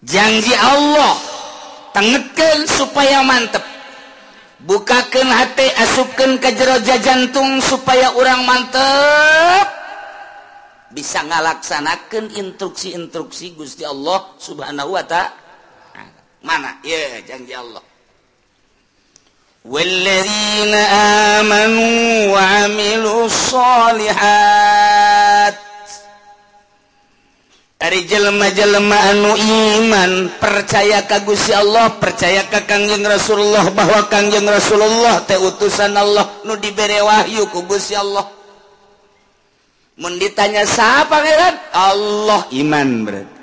Janji Allah tengetkeun supaya mantep, bukakeun hate, asupkeun ka jero jantung supaya urang mantep bisa ngalaksanakeun instruksi-instruksi Gusti Allah Subhanahu wa ta'ala. Mana? Ya, janji Allah. Walladzina amanu wa 'amilus sholihat. Ari jelema-jelema anu iman, percaya ka Gusti Allah, percaya ka Kangjeng Rasulullah bahwa Kangjeng Rasulullah teh utusan Allah nu dibere wahyu ku Gusti Allah. Mun ditanya saha pangeran? Allah, iman berarti.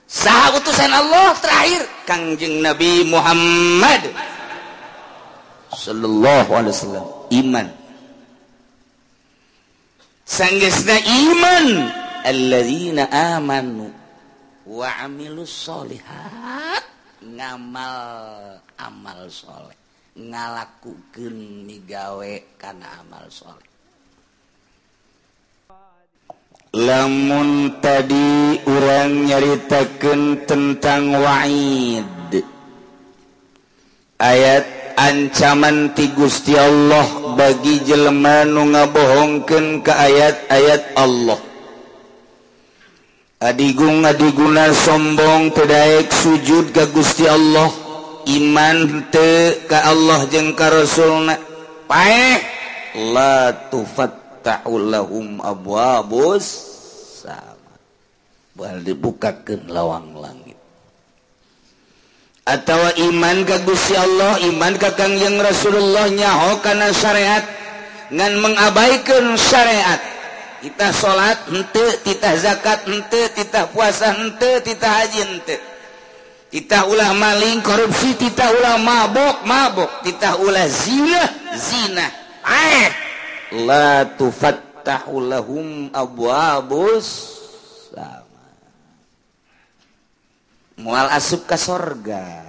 Saha utusan Allah terakhir? Kangjeng Nabi Muhammad sallallahu alaihi wasallam, iman. Sanggeusna iman, alladzina amanu wa amilus sholihat, ngamal amal soleh, ngalakukeun migawe kana amal soleh. Lamun tadi urang nyaritakeun tentang wa'id, ayat ancaman ti Gusti Allah bagi jelema nu ngabohongkeun ka ayat-ayat Allah. Adigung adiguna sombong teu daek sujud ka Gusti Allah, iman teu ka Allah jeung ka Rasulna, paeh la tufattahu lahum abwabus sama, bal dibukakeun lawang langit. Atawa iman ka Gusti Allah, iman ka Kangjeng Rasulullah, nyaho kana syariat ngan mengabaikan syariat. Titah salat henteu, titah zakat henteu, titah puasa henteu, titah haji henteu, titah ulah maling korupsi, titah ulah mabok mabok, titah ulah zina zina. La tufattahu lahum abwabus sama, moal asup ka sorga.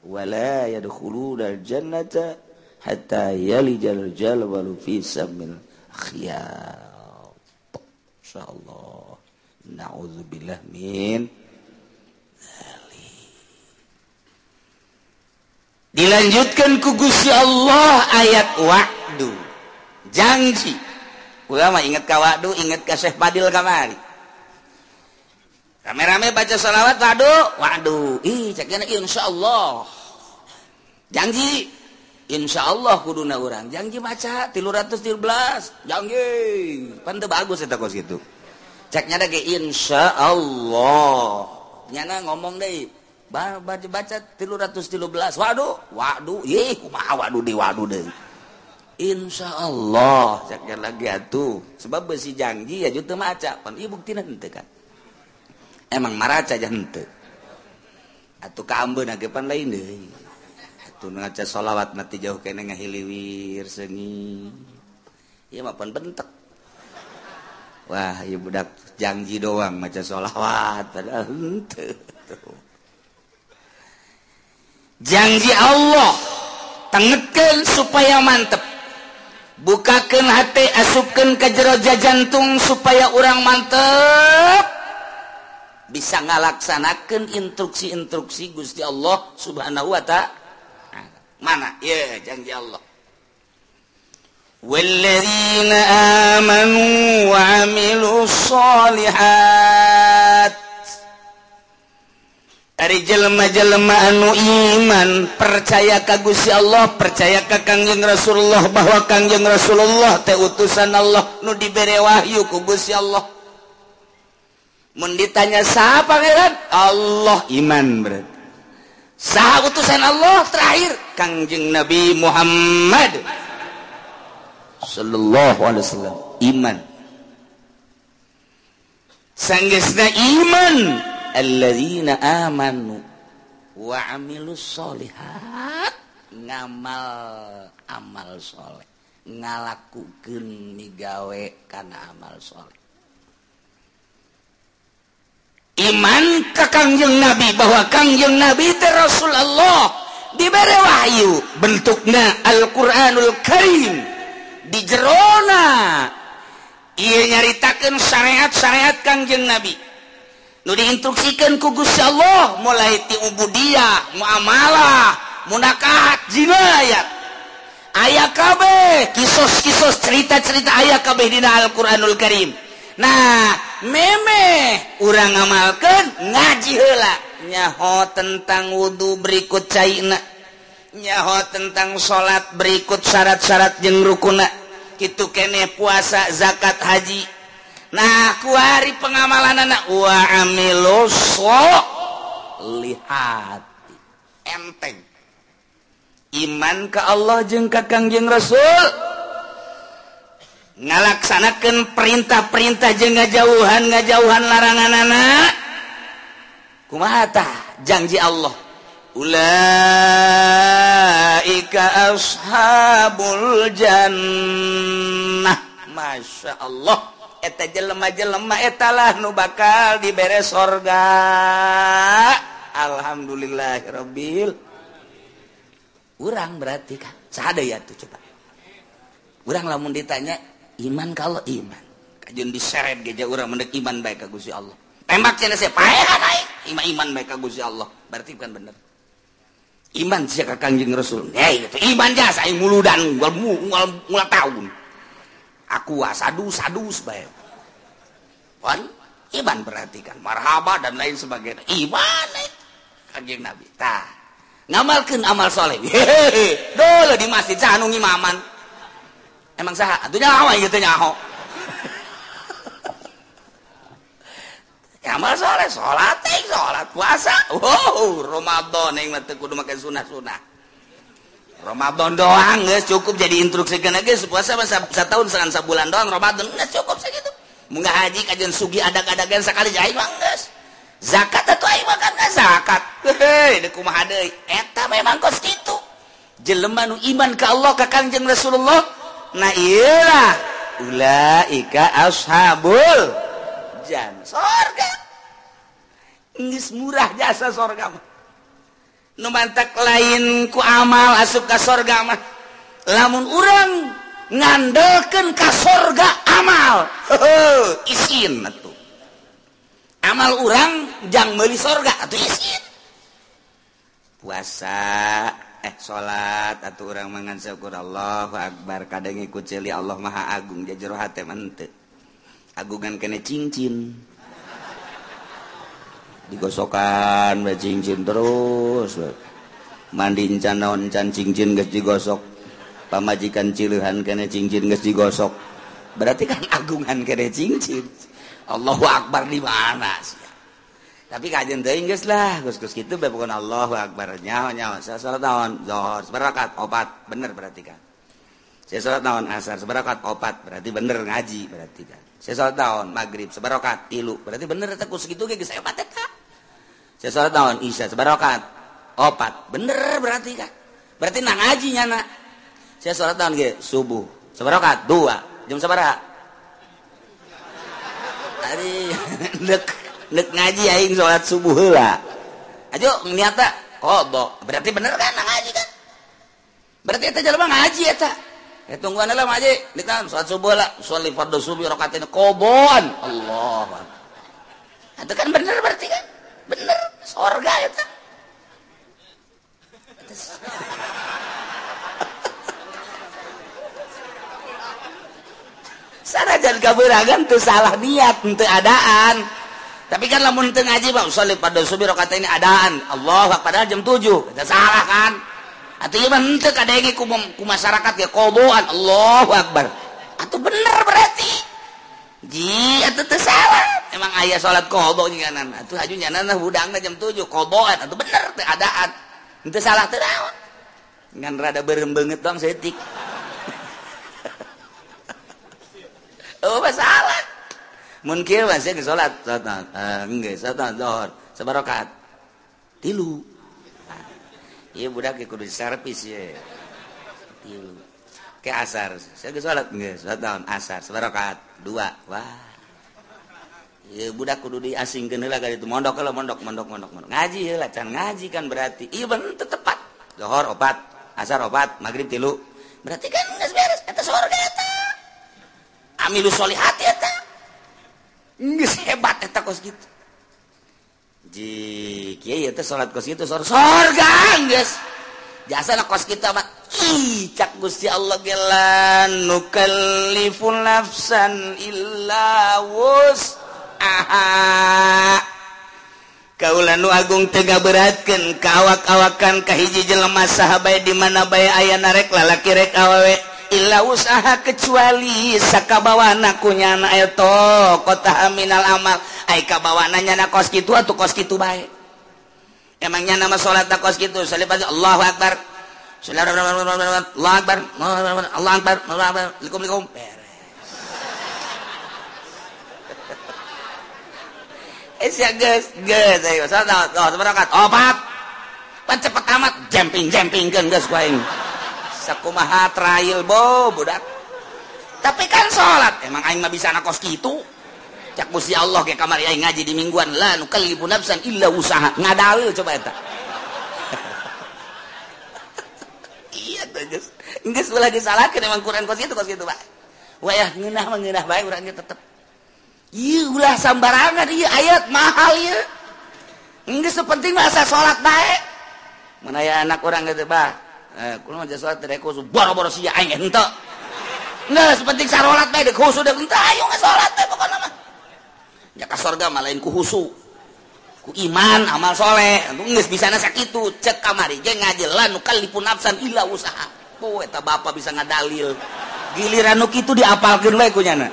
Wala yadkhuluna jannata hatta yalijal jalwalu fi samil khiyat. Insyaallah, na'udzubillah min dzalik. Dilanjutkan ku Gusti Allah ayat wa'du, janji. Ulama ingat ka wa'du, ingat ka Syekh Fadil kamari. Rame-rame baca sholawat wa'du, wa'du. Ih, ceknya insyaallah. Janji, insyaallah kuduna urang. Janji maca 313, janji. Pan teu bagus eta kos kitu. Ceknya da ge insyaallah. Nyana ngomong deui, baca 313, waduh, waduh, ih kumaha waduh di waduh deui. Insyaallah, ceknya lagi atuh. Sebab besi janji ya teu maca, pan ieu buktina henteu kan. Emang maraca aja henteu. Atuh kaambeuna ge pan lain deui. Atuh ngaca sholawat mati jauh kene ngahiliwir seungit. Ieu mah pan bentek. Wah, ieu budak janji doang maca sholawat padahal henteu. Janji Allah tengetkeun supaya mantep, bukakeun hate, asupkeun ka jero jantung supaya urang mantep bisa ngalaksanakeun instruksi-instruksi Gusti Allah Subhanahu wa ta'ala. Mana? Ya, janji Allah. Walladzina amanu wa 'amilus sholihat. Ari jelema-jelema anu iman, percaya ka Gusti Allah, percaya ka Kangjeng Rasulullah bahwa Kangjeng Rasulullah teh utusan Allah nu dibere wahyu ku Gusti Allah. Mun ditanya saha pangeran? Allah, iman berarti. Saha utusan Allah terakhir? Kangjeng Nabi Muhammad sallallahu alaihi wasallam, iman. Sanggeusna iman, alladzina amanu wa 'amilus sholihat, ngamal amal soleh, ngalakukeun migawe kana amal soleh. Iman ka Kangjeng Nabi bahwa Kangjeng Nabi teh Rasulullah, dibere wahyu bentukna Al-Qur'anul Karim, di jerona ieu nyaritakeun syariat-syariat Kangjeng Nabi. Nu diinstruksikeun ku Gusti Allah mulai ti ubudiyah, muamalah, munakahat, jinayat. Aya kabeh kisos-kisos cerita-cerita aya kabeh dina Al-Qur'anul Karim. Nah, memeh urang ngamalkeun ngaji heula nyaho tentang wudu berikut caina, nyaho tentang salat berikut syarat-syarat jeung rukuna, kitu keneh puasa, zakat, haji. Nah, kuari pengamalanana wa amilus sholihat. Enteng. Iman ka Allah jeung ka Kangjeng Rasul, ngalaksanakeun perintah-perintah jeung ngajauhan laranganana. Kumaha tah janji Allah? Ulaika ashabul jannah. Masya Allah, eta jelema-jelema eta lah nu bakal dibere sorga. Alhamdulillahirabbil. Urang berarti kan saha deui atuh coba. Urang lamun ditanya iman kalau iman, kajeun diseret ge urang mendek iman bae ka Gusti Allah. Tembak cenah sia paehan aing, iman bae ka Gusti Allah. Berarti bukan bener. Iman sia ka Kangjeng Rasul. Hei, itu iman jasa aing muludan ngul tahun. Aku sadu-sadus bae. Pan iman berarti kan marhaba dan lain sebagainya. Iman Kangjeng Nabi. Tah, ngamalkeun amal soleh. Hehehe, dulu di masjid saha nu ngimaman. Emang saha? Atuh nyaho ieu teh nyaho. Amal soleh, salat teh, salat puasa. Wow, Ramadan aing mah teu kudu make sunah-sunah. Ramadan doang geus cukup jadi instruksikeun geus puasa mah satahun sabulan doang Ramadan geus cukup sakitu. Mun haji kajeun sugih adag-adagan sakali aing mah geus. Zakat atuh aing mah kan zakat. Heuh, deuk kumaha deui? Eta memang kos kitu. Jelema nu iman ka Allah ka Kangjeng Rasulullah, nah ieu lah ulaika ashabul jannah. Sorga. Geus murah jasa sorga mah. Nu mantak lain ku amal asup ka sorga mah. Lamun urang ngandelkeun ka sorga amal, heuh, isin atuh. Amal urang jang meuli sorga atuh isin. Puasa, salat atuh urang mangan syukur Allahu akbar kadang ikut ceuli Allah Maha Agung jero hate mah henteu. Agungan kene cincin. Digosokan we cincin terus. Mandi encan naon encan cincin geus digosok. Pamajikan cileuhan kene cincin geus digosok. Berarti kan agungan kene cincin. Allahu akbar di mana sih? Tapi kajian teuing geus lah, geus-geus kitu bae pokona Allahu akbar. Nyaho-nyaho salat naon? Zuhur sabarakat opat, bener berarti kan. Saya salat naon asar sabarakat opat, berarti bener ngaji berarti kan. Saya salat naon maghrib sabarakat 3, berarti bener eta ku sakitu ge geus hebat eta. Saya salat naon isya sabarakat opat, bener berarti kan. Berarti nah ngaji nyana. Saya salat naon ge subuh sabarakat 2, jam sabaraha? Tadi nek ngaji aing salat subuh heula. Ajo niatna qada. Berarti bener kan ngaji kan? Berarti eta jelema ngaji eta. Tungguan heula ngaji, ditahan salat subuh lah, sholli fardhu subuh rakaatain qadaan. Allah. Itu kan bener berarti kan? Bener sorga eta. Sanajan kabeuragan teu salah niat, teu adaan. Tapi kan lamun teu ngaji mah sholli fardhu subuh rakaatain adaan. Allah padahal jam 7. Eta salah kan? Atuh ieu mah henteu kadenge ku masyarakat ge qadaan. Allahu akbar. Atuh bener berarti. Ji atuh teu salah. Emang aya salat qada nyanan. Atuh haju nyanan hudangna jam 7 qadaan. Atuh bener teu adaan. Henteu salah teu naon. Ngan rada beureum beungeut doang saeutik. Oh masalah. Mun kieu mah sia geus salat, salat geus salat zuhur, sabarakat 3. Ieu budak kudu servis ye. 3. Ke asar, sia geus salat geus salat naon asar, sabarakat 2. Wah. Ieu budak kudu diasingkeun heula ka ditu mondok heula mondok mondok mondok mondok. Ngaji heula can ngaji kan berarti. Ieu bener teu tepat. Zuhur 4, asar 4, magrib 3. Berarti kan geus beres eta sorga eta. Amilu solihati eta. Geus hebat eta kos kitu. Ji kieu teh salat kos kitu sorga geus. Jasa na kos kitu mah ih cak Gusti Allah ge la nukallifu nafsan illa wus'aha. Kaula nu agung teu ngaberatkeun ka awak-awakan ka hiji jelema saha bae di mana bae aya rek lalaki rek awewe illa usaha kecuali sakabawana ku nyana eta kota minal amal ai kabawana nyana kos kitu atuh kos kitu bae. Emang nyana mah salat kos kitu salipat Allahu akbar Allahu akbar Allahu akbar Allahu akbar likum beres. Ya geus geus ayo salat salat opat pan cepet amat jemping-jempingkeun geus ku aing sakumaha trail bo budak. Tapi kan salat emang aing mah bisa kos kitu. Cak Gusti Allah ge kamari aing ngaji di mingguan la nukallifu nafsan illa usaha ngadalil coba eta. Iya tuh geus geus ulah disalahkeun emang Quran kos kitu Pak. Wayah ngeunah mah ngeunah bae urang ge tetep. Ieu ulah sambarangan ieu ayat mahal ieu. Geus penting mah asa salat bae. Mun aya anak urang geus bah kulo mah salat teh khusu boro-boro sia aing henteu. Geus penting sarolat bae deuk khusu deuk henteu ayo salat teh pokona mah. Ya ka sorga mah lain ku khusu. Ku iman amal soleh. Geus bisana sakitu cek kamari ge ngaji la nukallifu nafsan illa usaha. Oh eta bapa bisa ngadalil. Giliran nu kitu diapalkeun we ku nyana.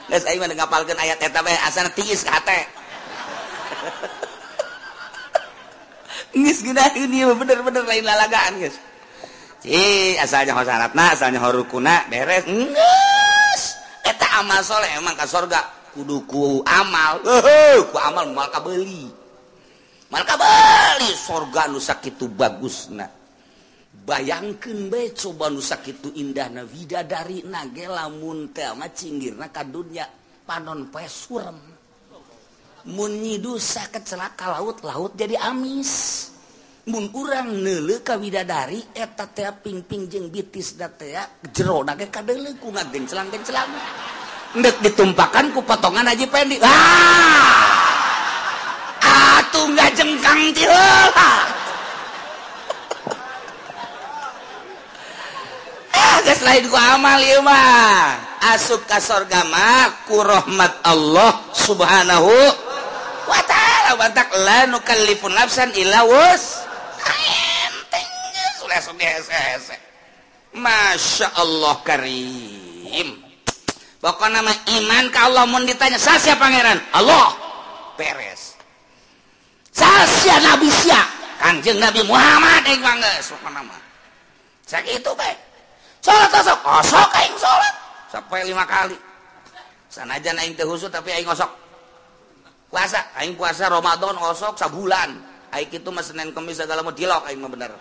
Geus aing mah ngapalkeun ayat eta bae asana tiis ka hate. Geus geunaheun ieu bener-bener lain lalagaan geus. Ci asalnya syaratna, asalnya rukuna beres. Geus eta amal soleh emang ka sorga kudu ku amal. Heuh, ku amal moal kabeuli. Moal kabeuli sorga nu sakitu bagusna. Bayangkeun bae coba nu sakitu indahna widadarina ge lamun teh mah cinggirna ka dunya panon poe surem. Mun nyidusa kecelaka laut-laut jadi amis. Mun urang neuleuh ka widadari eta teh pingping jeung bitis da teh jerona ge kadeuleuh ku ngagencelang-gencelang. Endek ditumpakan ku potongan Haji Pendi. Ah! Atuh ngajengkang ti heula. Ah, geus lain ku amal ieu mah. Asup ka sorga mah ku rahmat Allah Subhanahu wa ta'ala. Bantak la nukallifu nafsan illa wus. Enteng geus ulah sok hese-hese. Masya Allah karim. Pokokna mah iman ka Allah mun ditanya sasia pangeran? Allah. Beres. Sasia nabi sia? Kanjeng Nabi Muhammad aing mah geus pokona mah. Sakitu bae. Salat osok, osok aing salat sampai 5 kali. Sanajan aing teu husuk tapi aing osok. Puasa, aing puasa Ramadan osok sabulan. Aing kitu mah Senin Kemis segala mah dilok aing mah bener.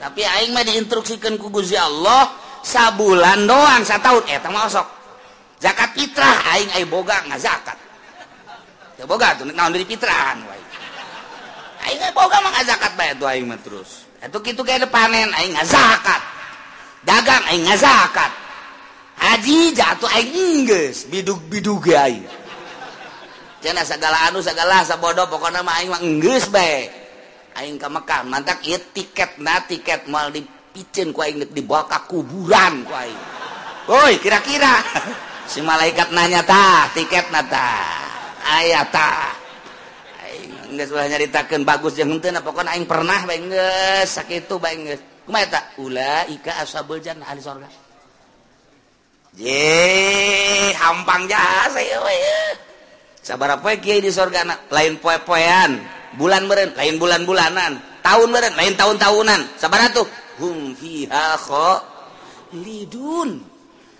Tapi aing mah diinstruksikeun ku Gusti Allah sabulan doang sataun eta mah osok. Zakat fitrah aing ai boga ngazakat. Teu boga tuh naon deui fitrahan wae. Aing ai boga mah ngazakat bae tuh aing mah terus. Atuh kitu ge panen aing ngazakat. Dagang aing ngazakat. Haji jatuh aing geus bidug-bidug ge aing. Cenah sagala anu sagala sabodo pokona mah aing mah geus bae. Aing ka Mekah mantak ieu tiketna tiket moal dipiceun ku aing dibawa ka kuburan ku aing. Woi kira-kira si malaikat nanya tah tiketna tah aya tah. Aing geus ulah nyaritakeun bagus jeung henteu pokona aing pernah bae geus sakitu bae geus. Kumaha eta? Ulaika ashabul jannah ahli sorga. Ye, hampang jasa ieu we. Sabaraha poe kiai di sorga lain poe-poean, bulan meureun, lain bulan-bulanan, tahun meureun, lain tahun-tahunan. Sabaraha tuh? Hum fiha khalidun.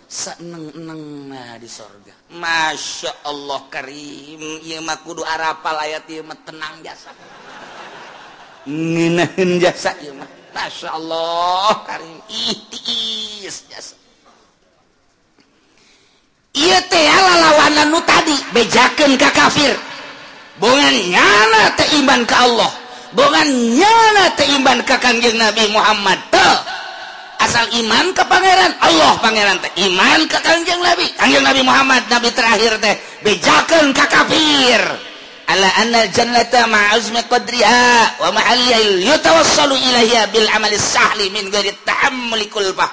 Saeneng-enengna di sorga. Masya Allah karim, ieu mah kudu arapal ayat ieu mah tenang jasa. Ngeunaheun jasa ieu mah. Masya Allah karim, ih tiis jasa. Ieu teh lalawanan nu tadi bejakeun ka kafir. Bongan nyana teh iman ka Allah, bongan nyana teh iman ka Kangjeng Nabi Muhammad. Teu Asal iman ke pangeran Allah, pangeran teh iman ke Kangjeng Nabi, Kangjeng Nabi Muhammad nabi terakhir teh, bejakeun ka kafir ala anna jannata ma'azmi qadriha wa mahalliha yatawassalu ilaiha bil amali sahli min ghairi ta'ammuli kulfah.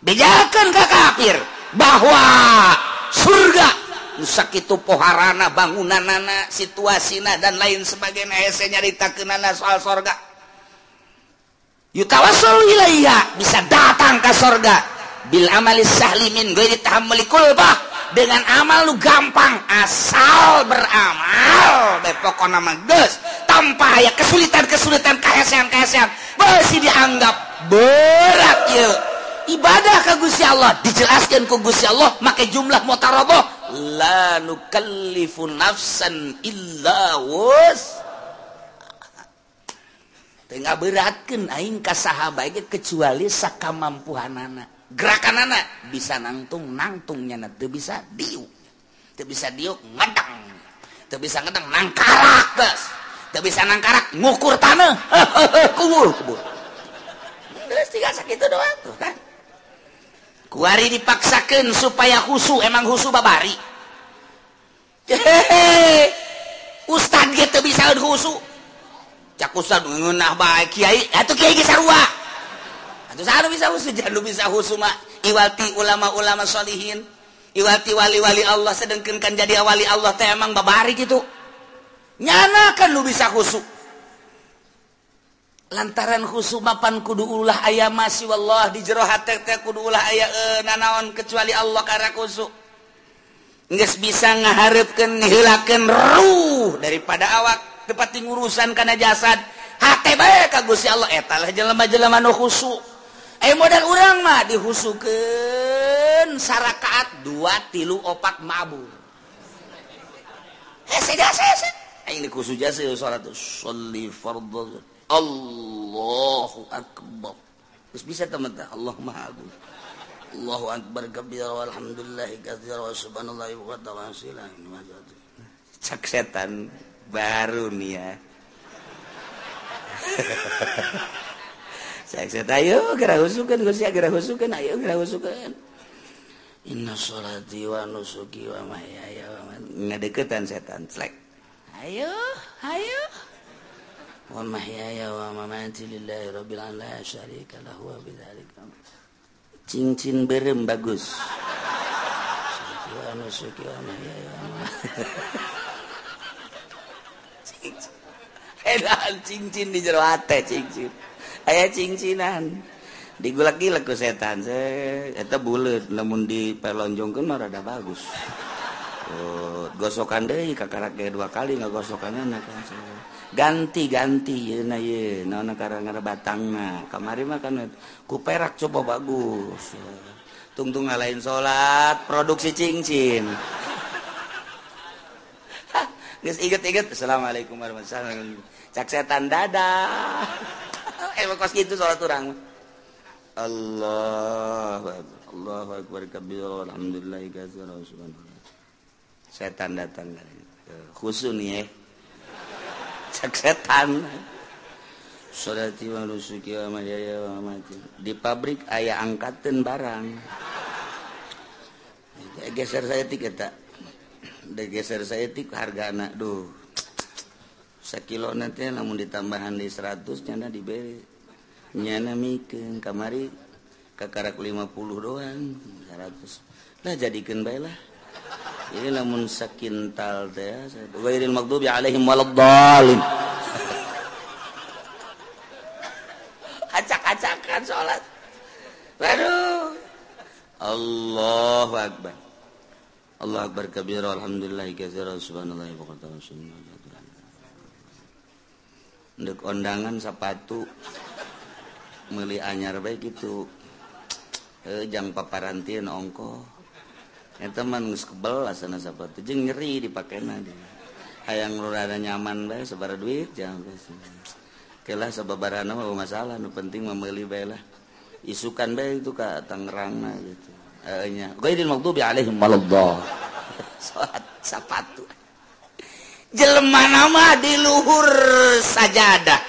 Bejakeun ka kafir bahwa surga nu sakitu poharana, bangunanana, situasina dan lain sebagainya, hese nyaritakeunana soal sorga. Yutawassalu ilaiha, bisa datang ke sorga bil amali sahli min ghairi tahammuli kulfah, dengan amal lu gampang, asal beramal bae pokona mah geus, tanpa aya kesulitan-kesulitan, kahesean-kahesean beusi dianggap berat ieu ibadah ka Gusti Allah. Dijelaskeun ku Gusti Allah make jumlah mutarabah, la nukallifu nafsan illa wus, teu ngaberatkeun aing ka saha bae kecuali sakamampuhanana. Gerakanana bisa nangtung, nangtungnya teu bisa diuk, teu bisa diuk ngedang, teu bisa ngedang nangkarak geus, teu bisa nangkarak ngukur taneuh, kubur kubur geus tiga sakitu doang tuh kan. Kuari dipaksakeun supaya khusu, emang khusu babari. Hehehe, ustad ge teu bisa khusu, cak ustad ngeunah bae kiai, atuh kiai ge sarua. Atuh saha nu bisa khusu? Jangan nu bisa khusu mah iwati ulama-ulama sholihin, iwati wali-wali Allah, sedengkeun kan jadi wali Allah teh emang babari kitu. Nyana kan nu bisa khusu. Lantaran khusu mapan kudu ulah aya masih wallah di jero hate teh kudu ulah aya nanaon kecuali Allah karena khusu. Geus bisa ngahareupkeun ngiheulakeun ruh daripada awak teu pati ngurusan kana jasad. Hate bae ka Gusti Allah eta lah jelema-jelema nu khusu. Modal urang mah dihusukeun sarakaat 2 3 4 mabur. Hese jasa hese. Aing dikhusu jasa salat sholli fardhu. Allahu akbar. Geus bisa teman teh Allah Maha Agung. Allahu akbar kabira walhamdulillahi katsira wa subhanallahi wa ta'ala. Cak setan baru nih ya. Cak setan ayo geura husukeun Gusti, geura husukeun, ayo geura husukeun. Inna sholati wa nusuki wa mahyaya wa mamati. Ngadeukeutan setan slek. Ayo, ayo. Wa mahyaya wa mamati lillahi rabbil alamin la syarika lahu wa bidzalika. Cincin berem bagus. Wa nusuki wa mahyaya wa mamati. Cincin. Edan cincin di jero hate cincin. Aya cincinan. Digulak-gilek ku setan. Eta buleut lamun dipelonjongkeun mah rada bagus. Oh, gosokan deui kakarak ge 2 kali ngagosokanna kan. Ganti-ganti yeuna ye, naon karang batangna. Kamari mah kan ku perak coba bagus. Tungtung ngalain salat, produksi cincin. Geus inget-inget, assalamualaikum warahmatullahi wabarakatuh. Cak setan dadah. Emang kos gitu salat urang. Allahu akbar, Allahu akbar kabira walhamdulillahi katsira subhanallah. Setan datang khusu nih ya. Cak setan. Sholati wa nusuki wa mahyaya wa mamati. Di pabrik aya angkateun barang. Geser saya tik eta. Geser saya tik hargana duh. Sakilo nanti lamun ditambahan di 100 nyana diberi. Nyana mikeun kamari kakarak 50 doang 100. Lah jadikeun bae lah. Ini lamun sakintal teh ghairil maghdubi alaihim waladdallin. Acak-acakan salat. Waduh. Allahu akbar. Allahu akbar kabira alhamdulillah katsira subhanallahi wa bihamdihi. Ndek ondangan sepatu meuli anyar bae kitu. Jang paparantieun ongkoh. Eta mah geus kebel asana sapatu jeung nyeri dipakena dia. Hayang nu rada nyaman bae sabaraha duit jangan geus. Kelah sababarana mah masalah nu penting mah meuli bae lah. Isukan bae itu ka Tangerangna gitu. Heeh nya. Ghairil maghdubi alaihim waladdallin. Salat sapatu. Jelema nama di luhur sajadah.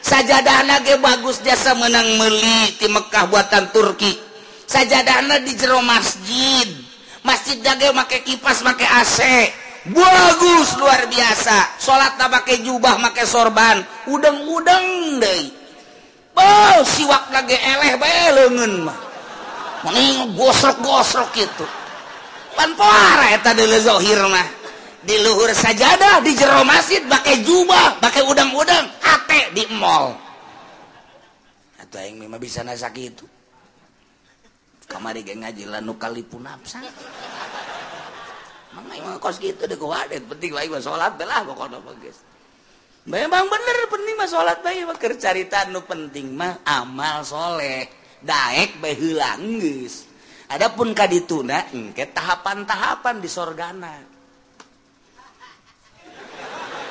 Sajadahna ge bagus jasa menang meuli ti Mekah buatan Turki. Sajadahna di jero masjid. Masjid ge make kipas, make AC. Bagus luar biasa. Salatna make jubah, make sorban, udeng-udeng deui. Beuh, siwakna ge eleh bae leungeun mah. Mending gosrok-gosrok kitu. Pan poara eta deuleu zahir mah. Di luhur sajadah, di jero masjid, pakai jubah, pakai udang-udang, hate di mall. Atuh aing mah bisa nasak itu. Kamari ge ngaji la nukallifu nafsan. Mang aing mah kos kitu deuk wadet, penting aing mah salat belah pokona mah geus. Memang bener penting mah salat bae mah keur carita nu penting mah amal soleh. Daek bae heula geus. Adapun ka dituna engke tahapan-tahapan di sorgana.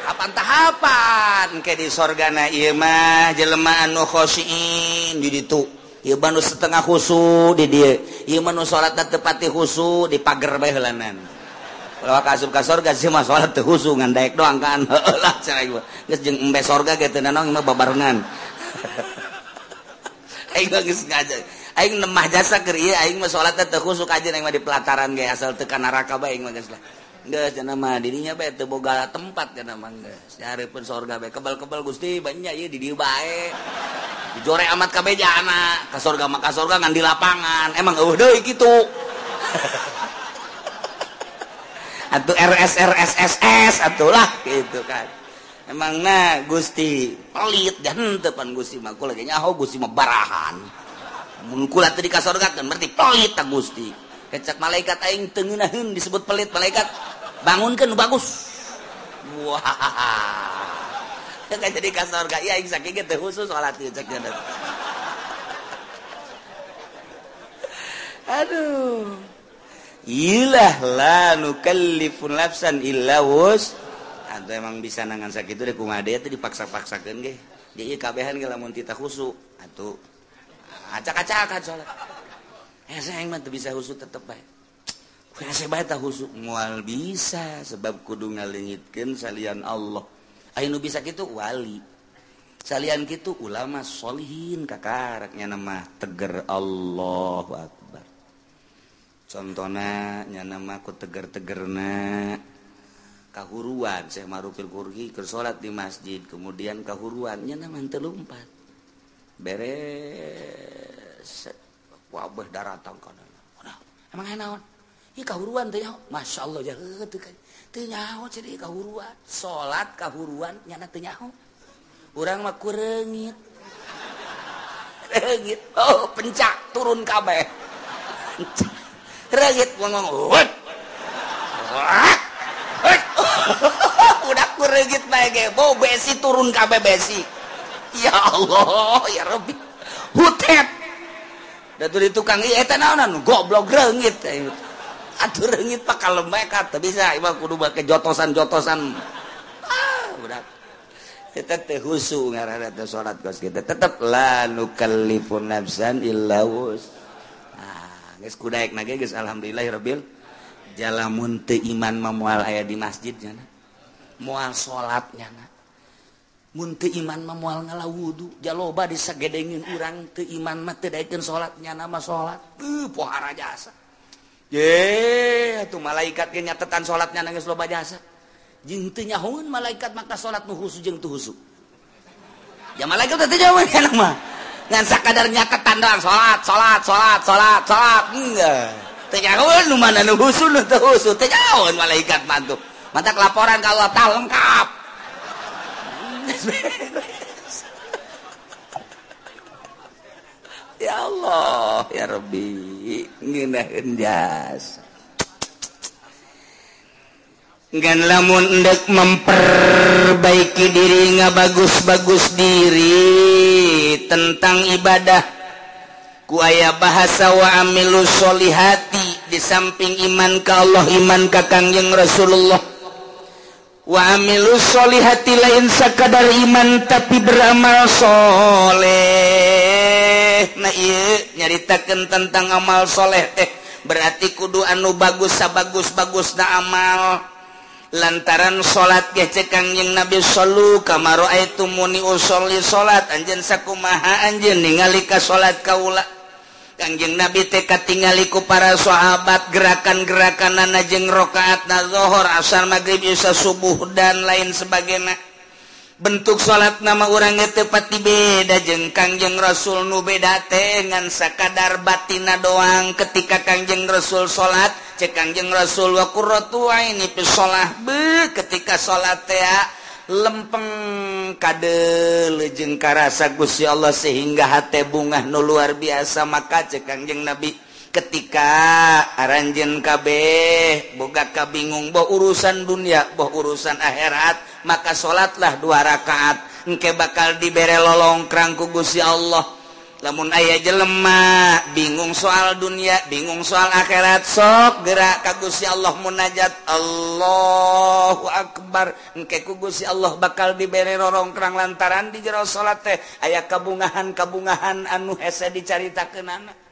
Tahapan-tahapan ke di sorgana ieu mah jelema anu khosyin di ditu. Ieu mah nu setengah khusu di dieu. Ieu mah nu salatna teu pati khusu di pager bae heulanan. Kalau ka asup ka sorga sih mah salat teu khusu ngan daek doang kan. Heueuh lah cenah ieu. Geus jeung embe sorga ge teu nanaon mah babarengan. Aing mah geus ngaja. Aing nemah jasa keur ieu aing mah salatna teu khusu kajeun aing mah di pelataran ge asal teu ka neraka bae aing mah geus lah. Geus cenah mah dirinya bae teu boga tempat cenah mah geus. Nyareupeun sorga bae kebal-kebal Gusti banyak ieu di dieu bae. Dijore amat kabeh jana, ka sorga mah ka sorga ngan di lapangan. Emang eueuh deui kitu. Atuh RS RS SS atuh lah gitu kan. Emang na Gusti pelit dan henteu pan Gusti mah kula ge nyaho Gusti mah barahan. Mun kula teu di ka sorga kan berarti pelit ta Gusti. Kecak malaikat aing teu ngeunaheun disebut pelit malaikat. Bangunkeun bagus. Wah. Teu jadi ka sorga ieu aing sakieu ge teu khusus salat ieu cek nya. Aduh. Ilah la nukallifu nafsan illa wus. Atuh emang bisa nangan sakitu deh kumaha deui teh dipaksa-paksakeun ge. Di ieu kabehan ge lamun tita khusu atuh acak-acakan salat. Hese aing mah teu bisa khusu tetep bae. Hese bae tah khusu moal bisa sebab kudu ngaleungitkeun salian Allah. Aya nu bisa kitu wali. Salian kitu ulama sholihin kakaraknya mah teger Allahu akbar. Contohna nya mah ku teger-tegerna kahuruan Syekh Marufil Qurhi keur salat di masjid kemudian kahuruan nya mah teu lumpat. Beres wabah daratang kana. Emang aya naon? Ieu kahuruan teh nyaho. Masyaallah jaheut teu teu nyaho cenah kahuruan. Salat kahuruan nyana teu nyaho. Urang mah kureungit. Reungit. Oh, pencak turun kabeh. Reungit ngomong. Udah kureungit bae ge. Bau besi turun kabeh besi. Ya Allah, ya Rabbi. Hutet. Da di tukang ieu eta naonan goblok reungit. Atuh reungit pak kalem bae ka teu bisa ieu mah kudu make jotosan-jotosan. Ah, budak. Eta teh khusu ngaranna teh salat kos kitu. Tetep la nukallifu nafsan illa wus. Ah, geus kudaekna ge geus alhamdulillahirabbil jalamun teu iman mah moal aya di masjid nya. Moal salat nya. Mun teu iman mah moal ngala wudu, jaloba disagedengin urang teu iman mah teu daekeun salat nyana mah salat. Teu pohara jasa. Ye, atuh malaikat ge nyatetan salat nyana geus loba jasa. Jeung teu nyahoeun malaikat maka salat nu khusu jeung teu khusu. Ya malaikat teh teu nyahoeun kana mah. Ngan sakadar nyatetan doang salat, salat, salat, salat, salat. Enggak. Teu nyahoeun nu mana nu khusu nu teu khusu, teu nyahoeun malaikat mah tuh. Mantak laporan ka Allah tah lengkap. Ya Allah, ya Rabbi, ngeunaheun jasa. Ngan lamun endek memperbaiki diri ngabagus-bagus diri tentang ibadah ku aya bahasa wa amilus solihati di samping iman ka Allah, iman ka Kangjeng Rasulullah. Wa amilus solihati lain sakadar iman tapi beramal soleh. Nah ieu nyaritakeun tentang amal soleh teh berarti kudu anu bagus sabagus-bagusna amal. Lantaran salat ge cek Kangjeng Nabi sallu kama raaitumuni usolli salat anjeun sakumaha anjeun ningali ka salat kaula. Kangjeng Nabi teh katingali ku para sahabat gerakan-gerakanana jeung rakaatna zuhur, asar, magrib, isya, subuh dan lain sebagainya. Bentuk salat nama urang teh pati beda jeung Kangjeng Rasul nu beda teh ngan sakadar batina doang. Ketika Kangjeng Rasul salat cek Kangjeng Rasul wa qurratu aini fi shalah, be ketika salat teh lempeng kadeuleu jeung karasa Gusti Allah sehingga hate bungah nu luar biasa. Maka cek Kangjeng Nabi ketika aranjeun kabeh boga kabingung boh urusan dunia boh urusan akhirat, maka salatlah 2 rakaat engke bakal dibere lolongkrang ku Gusti Allah. Lamun aya jelema bingung soal dunia bingung soal akhirat, sok gerak ka Gusti Allah munajat Allahu Akbar, engke ku Gusti Allah bakal dibere rorongkrang lantaran di jero salat teh aya kabungahan-kabungahan anu hese dicaritakeunana.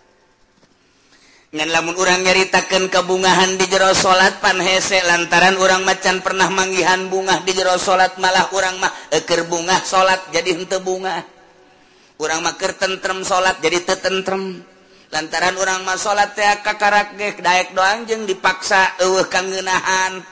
Ngan lamun urang nyaritakeun kabungahan di jero salat pan hese lantaran urang macan pernah manggihan bungah di jero salat, malah urang mah eukeur bungah salat jadi henteu bungah. Urang mah keur tentrem salat jadi teu tentrem. Lantaran urang mah salat teh kakarak ge daek doang jeung dipaksa eueuh kangeunahan.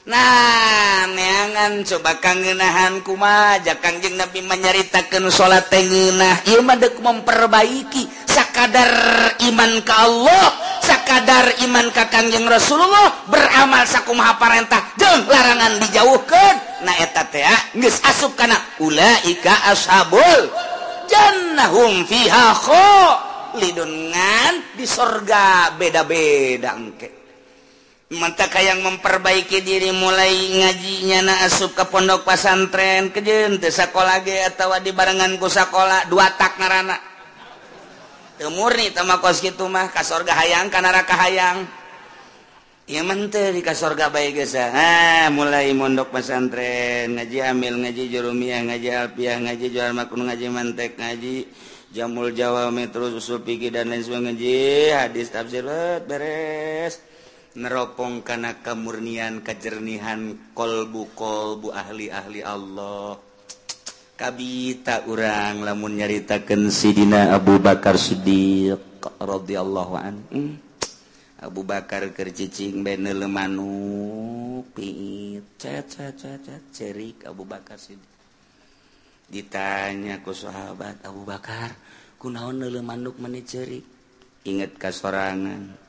Nah, neangan coba kangeunahan kumaha ja Kangjeng Nabi manyaritakeun salat teh ngeunah. Ieu mah deuk memperbaiki sakadar iman ka Allah, sakadar iman ka Kangjeng Rasulullah, beramal sakumaha parentah jeung larangan dijauhkeun. Nah eta teh geus asup kana ulaika ashabul jannahum fiha khalidun, ngan di sorga beda-beda engke. Mantap yang memperbaiki diri mulai ngajinya na asup ke pondok pesantren kejeun teu sakola ge atawa dibarengan ku sakola dua tak ngaranna. Teu murni teh mah kos kitu mah ka sorga hayang ka neraka hayang. Ieu mah teu di ka sorga bae geus. Ah, mulai mondok pesantren, ngaji amil, ngaji jurumiyah, ngaji alfiah, ngaji jual makun, ngaji mantek, ngaji jamul jawami, terus usul fikih dan lain sebagainya, ngaji hadis tafsir beres. Neropong kana kemurnian kejernihan kolbu-kolbu ahli-ahli Allah. Kabita urang lamun nyaritakeun Sidina Abu Bakar Siddiq radhiyallahu anhu. Abu Bakar keur cicing bae neuleuh manuk piit cet cet cet cerik Abu Bakar Siddiq. Ditanya ku sahabat, Abu Bakar kunaon neuleuh manuk meni cerik? Inget ka sorangan.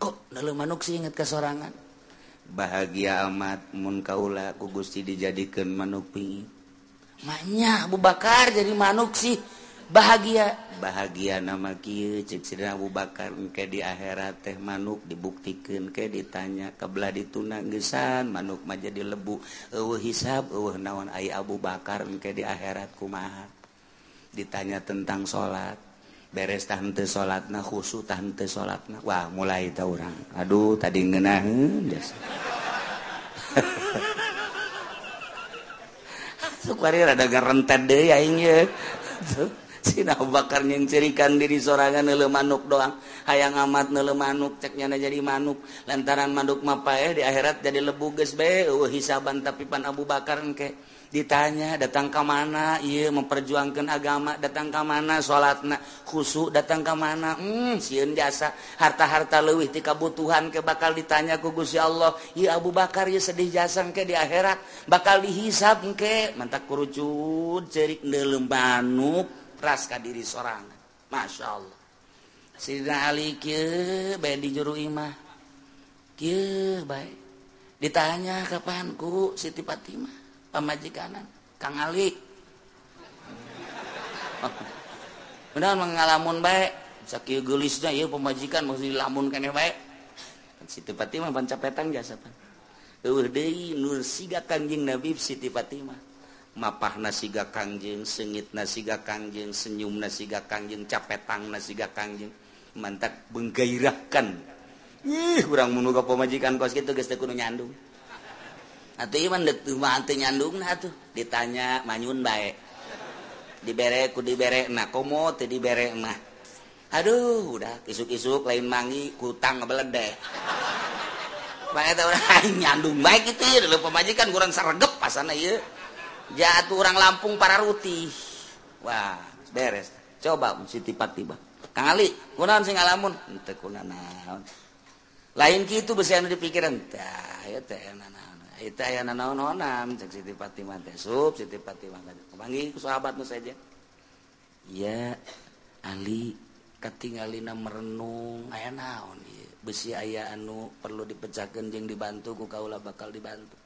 Kok neuleuh manuk sih inget ka sorangan? Bahagia amat mun kaula ku Gusti dijadikeun manuk piit. Maknya Abu Bakar jadi manuk sih bahagia. Bahagia nama kieu cek Sidina Abu Bakar engke di akhirat teh manuk dibuktikeun ke ditanya kabelah dituna geusan manuk mah jadi lebu eueuh hisab eueuh naon ai Abu Bakar engke di akhirat kumaha. Ditanya tentang salat beres tah henteu salatna khusyuk tah henteu salatna, wah mulai tah urang aduh tadi ngeunaheun geus. Sukwari rada garentet deui aing ye. Sina Abu Bakar nyeuncerikan diri sorangan neuleuh manuk doang, hayang amat neuleuh manuk cek nyana jadi manuk lantaran manuk mah paeh di akhirat jadi lebu geus bae eueuh hisaban. Tapi pan Abu Bakar engke ditanya datang ka mana ieu memperjuangkeun agama, datang ka mana salatna khusyuk, datang ka mana sieun jasa harta-harta leuwih ti kabutuhan ke bakal ditanya ku Gusti Allah. Ieu Abu Bakar ieu sedih jasa engke di akhirat bakal dihisab engke. Mantak kurucut ceurik neuleuh manuk ras ka diri sorangan. Masya Allah. Sidina Ali kieu bae di juru imah kieu bae ditanya kapan ku Siti Fatimah pamajikanan Kang Ali. Benar mengalamun bae sakieu geulisna ieu pamajikan mesti dilamun keneh bae. Siti Fatimah pancapetan jasa pan. Eueuh deui nur siga Kangjeng Nabi Siti Fatimah. Mapahna siga Kangjeng, seungitna siga Kangjeng, senyumna siga Kangjeng, capetangna siga Kangjeng. Mantak menggairahkan. Ih, urang mun boga pamajikan kos kitu geus teu kudu nyandung. Atuh ieu mah teu mah teu nyandungna atuh. Ditanya manyun bae. Dibere ku dibere na komo teu dibere mah. Aduh, udah isuk-isuk lain mangi kutang ngabeledeh. Bae teh urang nyandung bae kitu ieu leuh pamajikan kurang saregep pasana ieu. Jatuh orang Lampung pararutih. Wah, beres. Coba Siti Fatimah. Kang Ali, kunaon sing ngalamun? Henteu kunanaon. Lain kitu besi anu dipikiran. Tah, ieu teh nanaon. Ieu teh aya nanaon-naonan cek Siti Fatimah teh. Sup Siti Fatimah kapanggih ku sahabat nu saja. Ya, Ali katingalina merenung aya naon ieu. Besi aya anu perlu dipecahkeun jeung dibantu ku kaula bakal dibantu.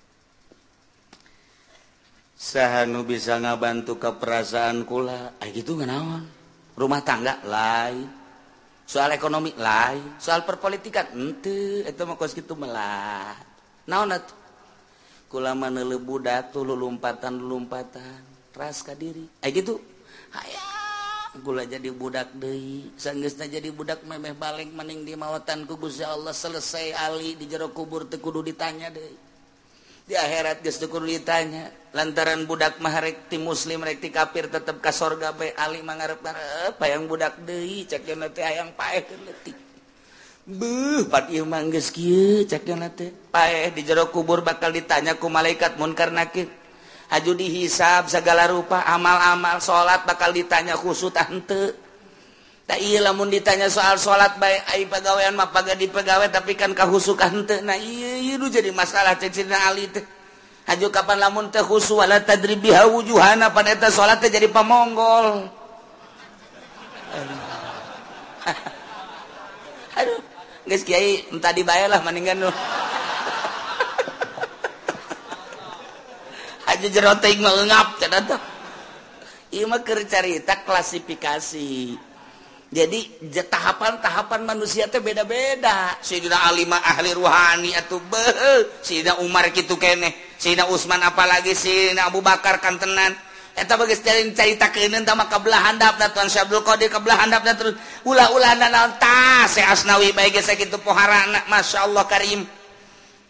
Saha nu bisa ngabantu ka perasaan kula? Aya kitu nganaon? Rumah tangga lain, soal ekonomi lain, soal perpolitikan henteu, eta mah kos kitu melah. Naon atuh? Kula mah neuleuh budak tuh lulumpatan-lulumpatan, ras ka diri. Aya kitu. Hayang kula jadi budak deui, sanggeusna jadi budak memeh balik maning di mawatan ku Gusti Allah selesai ali di jero kubur teu kudu ditanya deui. Di akhirat geus teu kudu ditanya lantaran budak mah rek ti muslim rek ti kafir tetep ka sorga bae ali mah ngarep-ngarep hayang budak deui cek cenah teh hayang paeh leutik. Beuh pat ieu mah geus kieu cek cenah teh paeh di jero kubur bakal ditanya ku malaikat munkar nakir. Haju dihisab segala rupa amal-amal salat bakal ditanya khusyuk tah henteu. Tah ieu lamun ditanya soal salat bae ai pagawean mah pagadi pagawe tapi kan kahusuk henteu. Nah ieu ieu nu jadi masalah cek Sidina Ali teh. Haju kapan lamun teh khusyuk wala tadri biha wujuhana pan eta salat teh jadi pamonggol. Aduh, geus kiai entah dibae lah mendingan nu. Haju jero teh mah eungap cenah teh. Ieu mah keur carita klasifikasi. Jadi tahapan-tahapan manusia teh beda-beda. Sayyidina Ali mah ahli ruhani atuh beuh, Sayyidina Umar kitu keneh, Sayyidina Utsman apalagi Sayyidina Abu Bakar kantenan. Eta bageus caritakeun tah mah kabelah handapna Tuan Syekh Abdul Qadir kabelah handapna terus ulah-ulah naon tah Syekh Asnawi bae geus sakitu poharana masyaallah karim.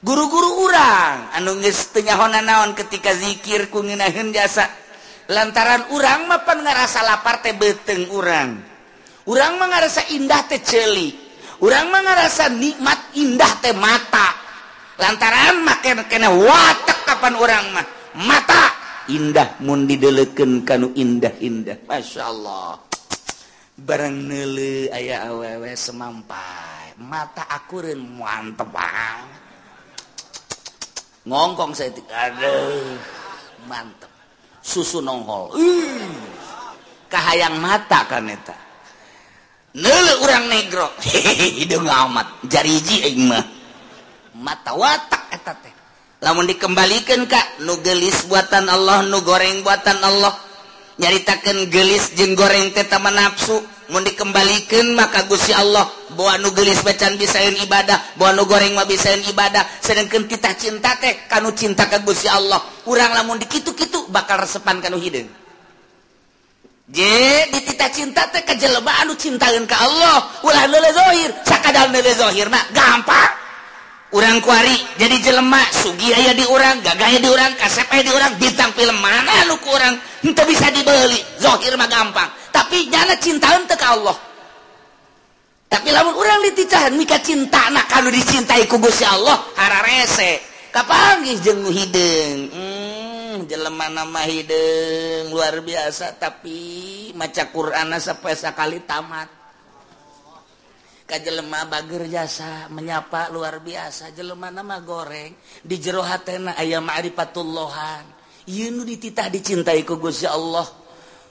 Guru-guru urang anu geus teu nyaho naon ketika zikir ku ngeunaheun jasa. Lantaran urang mah pan ngarasa lapar teh beuteung urang. Urang mah ngarasa indah teh ceuli. Urang mah ngarasa nikmat indah teh mata. Lantaran mah kena watek kapan urang mah mata indah mun didelekeun kanu indah-indah. Masyaallah. Barang neuleuh aya awewe semampai, mata akureun mantep banget. Ngongkong saya aduh mantep. Susu nongol. Kahayang mata kan eta. Neuleuh urang negro hideung amat jariji aing mah mata watak eta teh lamun dikembalikeun ka nu geulis buatan Allah nu goreng buatan Allah nyaritakeun geulis jeung goreng teh tama nafsu mun dikembalikeun maka Gusti Allah boa nu geulis bacan bisaeun ibadah boa nu goreng mah bisaeun ibadah sedengkeun titah cinta teh kanu cinta ka Gusti Allah urang lamun dikitu-kitu bakal resepan kanu hideung. Je ditita cinta teh ka jelema anu cintaeun ka Allah ulah neuleuh zahir sakadar neuleuh zahir mah gampang urang kuari jadi jelema sugih aya di urang gagah aya di urang kasep aya di urang bintang film mana anu ku urang henteu bisa dibeli zahir mah gampang tapi nyana cintaeun teh ka Allah tapi lamun urang diticahan mika cintana kanu dicintai ku Gusti Allah hararese kapanggih jeung nu hideung. Jelema nama hideung luar biasa tapi maca Qur'anna sampai sakali tamat. Ka jelema bager jasa menyapa luar biasa jelema nama goreng di jero hatena aya ma'rifatullahan. Ieu nu dititah dicintai ku Gusti Allah.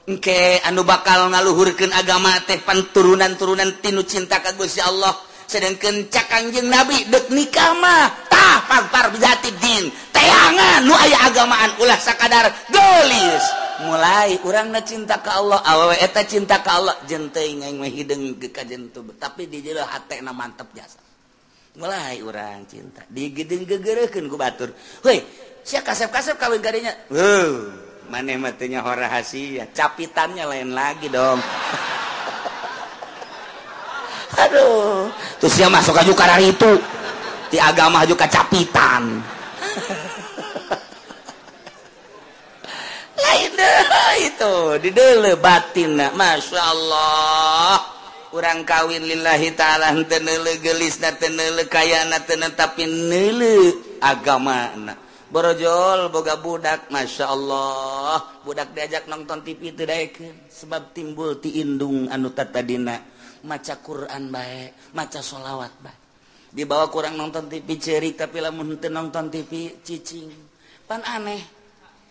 Engke anu bakal ngaluhurkeun agama teh pan turunan-turunan tinu cinta ka Gusti Allah. Sedengkeun cak Kangjeng Nabi deuk nikah mah tah pagpar bijati din. Teangan nu aya agamaan ulah sakadar geulis. Mulai urangna cinta ka Allah, awewe eta cinta ka Allah, jeung teuing aing mah hideung ka jentu, tapi di jero hatena mantep jasa. Mulai urang cinta, digeudeung gegereukeun ku batur. Heuy, sia kasep-kasep kawin ka dinya. Heuh, maneh mah teu nyaho rahasia, capitannya lain lagi dong. Aduh, terus dia masuk aja karena itu di agama aja kacapitan. Lain deh itu di dele batin, masya Allah. Urang kawin lillahi ta'ala henteu neuleuh geulisna, teu neuleuh kayana, teu tapi neuleuh agamana. Borojol boga budak, Masya Allah, budak diajak nonton TV teu daekeun sebab timbul ti indung anu tatadina maca Quran bae, maca sholawat bae. Dibawa kurang nonton TV cerik, tapi lamun teu nonton TV cicing. Pan aneh.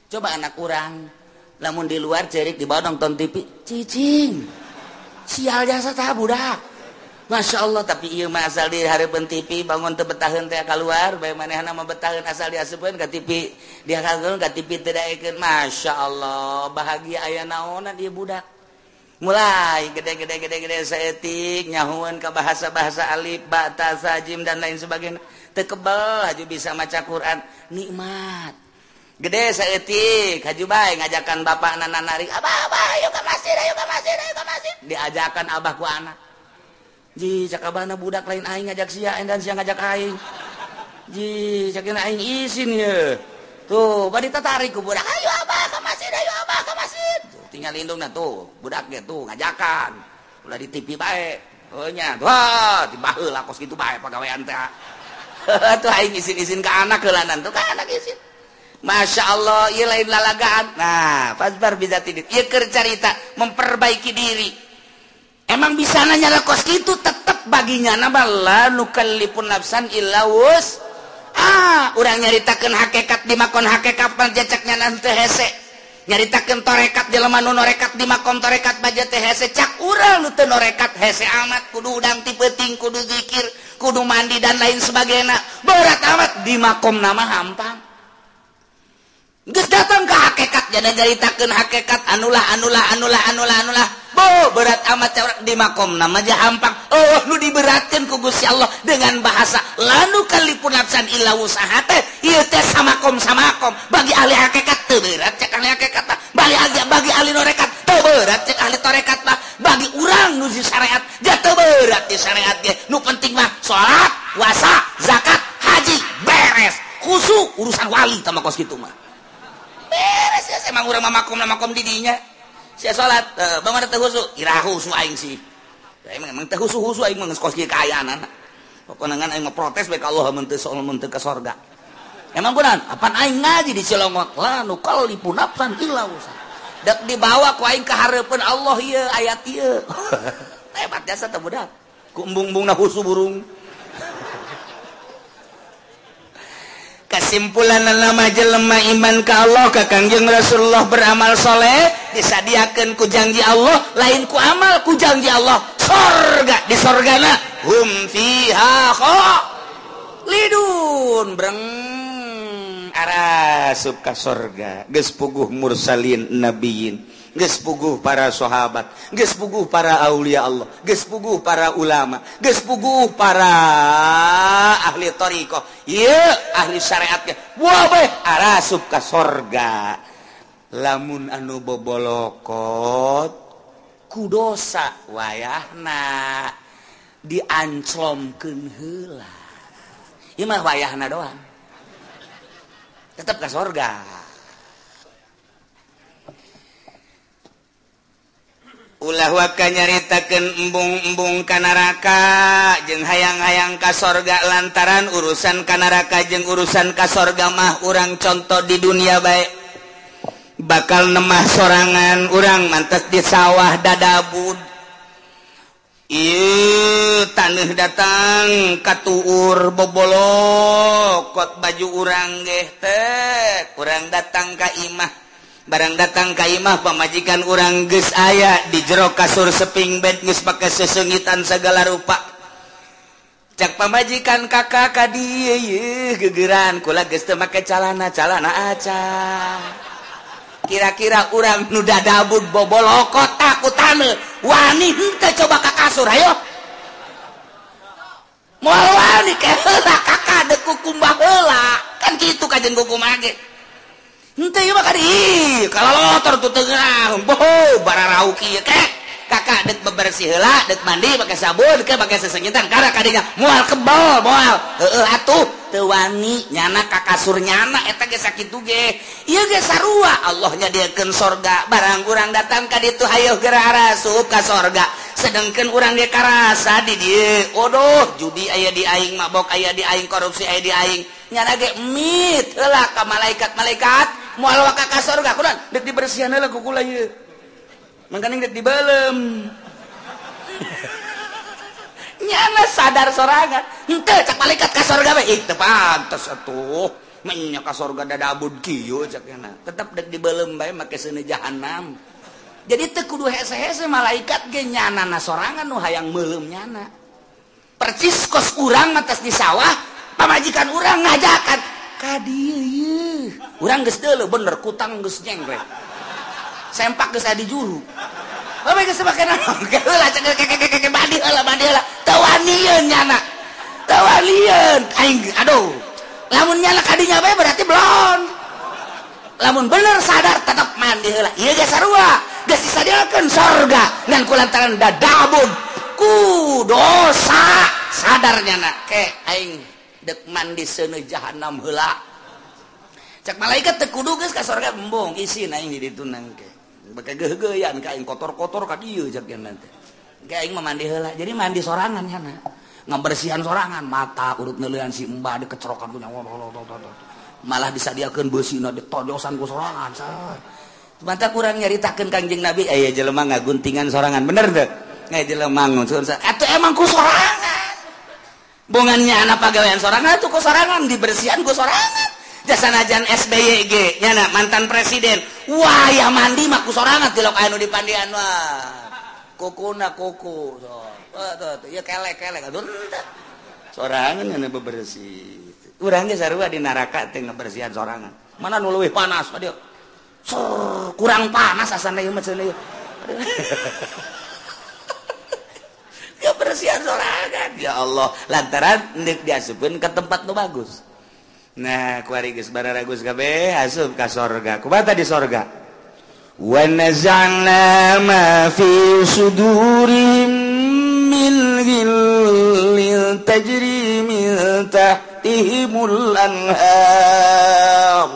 Coba anak urang lamun di luar cerik, dibawa nonton TV cicing. Sial jasa tah budak. Masya Allah, tapi ieu mah asal di hareupeun TV bangun teu betaheun teh keluar, bae manehna mah betaheun asal diasupkeun ka TV, dihakeun ka TV teu daekeun. Masya Allah, bahagia aya naonan ieu budak. Mulai gede-gede-gede-gede saeutik nyahueun ka bahasa-bahasa alif, ba, ta, sa, jim dan lain sebagainya. Teu kebel haju bisa maca Quran, nikmat. Gede saeutik haju bae ngajakan bapakna narik, "Abah, abah, ayo ka masjid, ayo ka masjid, ayo ka masjid." Diajakan abah ku anak. Ji, cak abahna budak lain aing ngajak sia dan sia ngajak aing. Ji, cak aing isin ye. Tuh, bari tatarik ku budak, "Ayo abah ka masjid, ayo abah ka masjid." Tinggal lindungna tuh, budak ge tuh ngajakan. Ulah di TV bae. Heuh nya, wah, dibaheula kos kitu bae pagawean teh. Tuh aing isin-isin ka anak heulanan tuh ka anak isin. Masya Allah, ieu lain lalagaan. Nah, fasbar bizatidin. Ieu keur carita memperbaiki diri. Emang bisa nanya lah kos kitu tetep baginya nama la nukallifun nafsan illa wus. Ah, urang nyaritakeun hakikat di makon hakikat panjacaknya nanti hese. Nyaritakeun torekat jelema nu norekat di makom torekat baja teh hese, cak urang nu teu norekat hese amat, kudu udang ti peuting, kudu zikir, kudu mandi dan lain sebagainya. Berat amat di makom nama hampang. Geus datang ke hakikat jadi nyaritakeun hakikat anulah anulah anulah anulah anulah. Bo berat amat di makom nama aja hampang. Oh nu diberatkeun ku Gusti Allah dengan bahasa lanu kalipun nafsan illa wusaha teh ieu teh samakom samakom bagi ahli hakikat teu berat cek ahli hakikat mah, bagi ahli norekat teu berat cek ahli torekat mah, bagi urang nu di syariat ja teu berat di syariat ge. Nu penting mah salat, puasa, zakat, haji beres. Khusu urusan wali tah kos kitu mah. Beres ya emang urang mah makom makom di dinya. Sia salat, bangun teu khusu, ira khusu aing sih. Emang emang teu khusu-khusu aing mah geus kos kieu kaayaan. Pokona ngan aing mah protes bae ka Allah mun teu soal mun teu ka sorga. Emang kunaon? Apan aing ngaji di Cilongok, la nukallifu nafsan illa wusaha. Dek dibawa ku aing ka hareupeun Allah ieu ayat ieu. Hebat jasa teh budak. Ku embung-embungna khusu burung. Kesimpulan nama jelema iman ka Allah ka Kangjeng Rasulullah beramal soleh disadiakeun ku janji Allah, lain ku amal ku janji Allah sorga, di sorgana hum fiha khalidun, breng arasup ka sorga. Geus puguh mursalin nabiyin, geus puguh para sahabat, geus puguh para aulia Allah, geus puguh para ulama, geus puguh para ahli thariqah, ieu ahli syariat ge. Wah bae arasup ka sorga. Lamun anu bobolokot ku dosa wayahna dianclomkeun heula. Ieu mah wayahna doang. Tetep ka sorga. Ulah waka nyaritakeun embung-embung ka neraka jeung hayang-hayang ka sorga, lantaran urusan ka neraka jeung urusan ka sorga mah urang contoh di dunia bae. Bakal nemah sorangan urang mantes di sawah dadabud. Ieu taneuh datang katuur bobolokot baju urang geh teh, urang datang ka imah. Barang datang ka imah pamajikan urang geus aya di jero kasur seping bed geus pake sesengitan segala rupa. Cak pamajikan kakak ka dieu yeuh gegeran kula geus teu make calana, calana aca. Kira-kira urang nu dadabud bobolokot takutan wani henteu coba ka kasur hayo. Moal wani ke heula kakak deuk kukumbah heula. Kan kitu kajen kukumbah ge. Henteu ieu mah kadi kalalotor tuh tengah boho bararau kieu kek kakak dek bebersih heula dek mandi pakai sabun ke pakai sesengitan karena kadinya moal kebal moal heueuh atuh teu wani nyana ka kasur nyana eta ge sakitu ge ieu ge sarua Allah nyadiakeun sorga barang urang datang ka ditu hayoh geura arasup ka sorga Sedangkan urang ge karasa di dieu. Odoh, judi aya di aing, mabok aya di aing, korupsi aya di aing. Nyana ge mit heula ka malaikat-malaikat moal waka ka surga. Kunaon? Deuk dibersihan heula ku kula ieu. Mangkaning deuk dibeuleum. Nyana sadar sorangan. Henteu cak malaikat ka surga bae. Ih, teu pantes atuh. Menya ka surga dadabud kieu cak nyana. Tetep deuk dibeuleum bae make seuneu jahanam. Jadi teu kudu hese-hese malaikat ge nyanana sorangan nu hayang meuleum nyana. Percis kos urang mah tos di sawah, pamajikan urang ngajakan ka dieu ieu. Urang geus deuleu bener kutang geus nyengklek. Sempak geus aya di juru. Bae geus make naon? Heula cek keke mandi heula mandi heula. Teu wanieun nyana. Teu wanieun aing aduh. Lamun nyana ka dinya bae berarti belon. Lamun bener sadar tetep mandi heula. Ieu ge sarua. Geus disadiakeun sorga ngan kulantaran dadabun ku dosa sadar nyana ke aing deuk mandi seuneu jahanam heula. Cek malaikat teu kudu geus ka sorga embung isin aing di ditu nangke. Beke geugeuyan ka aing kotor-kotor ka dieu cek nyana teh. Ke aing mah mandi heula. Jadi mandi sorangan nyana. Ngabersihan sorangan mata urut neuleuan si embah dikecerokan ku nyawa. Malah disadiakeun beusina ditojosan ku sorangan. Mantap kurang nyaritakeun Kangjeng Nabi aya jelema ngaguntingan sorangan bener teu? Aya jelema nguncun atuh emang ku sorangan. Bongannya anak pagawean sorangan atuh ku sorangan dibersihan ku sorangan. Jasanajan SBY ge nyana mantan presiden. Wah ya mandi mah ku sorangan tilok anu dipandian wah. Kukuna kuku so. Tuh tuh ieu kelek-kelek atuh sorangan nyana bebersih. Urang ge sarua di neraka teh ngabersihan sorangan. Mana nu leuwih panas ka dieu? Kurang panas asana ieu mah cenah ieu. Kebersihan sorangan ya Allah lantaran deuk diasupkeun ka tempat nu bagus. Nah, kuari geus bararagus kabeh asup ka sorga. Kumaha di sorga? Wa naza'na ma fi sudurihim min ghillin tajri min tahtihimul anhar.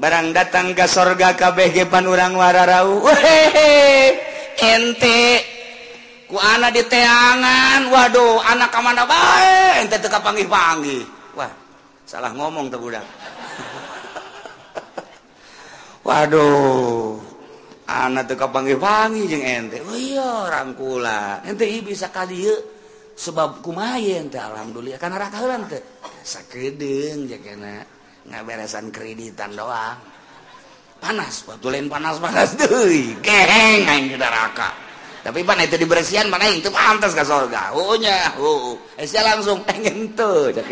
Barang datang ke sorga kabeh ge pan urang wararau. Wehehe, ente ku ana di teangan, waduh anak ka mana bae ente teu kapanggih-panggih. Wah, salah ngomong teh budak. Waduh, ana teu kapanggih-panggih jeung ente. Oh iya, rangkula. Ente ieu bisa ka dieu sebab kumaha ye ente alhamdulillah kana neraka heula teh. Sakedeung jakena. Ngaberesan kreditan doang. Panas, waktu lain panas-panas deui. Geheng aing di neraka. Tapi pan itu dibersihan mana aing teu pantas ka sorga. Heuh nya, heuh. Sia langsung pengen teu cek.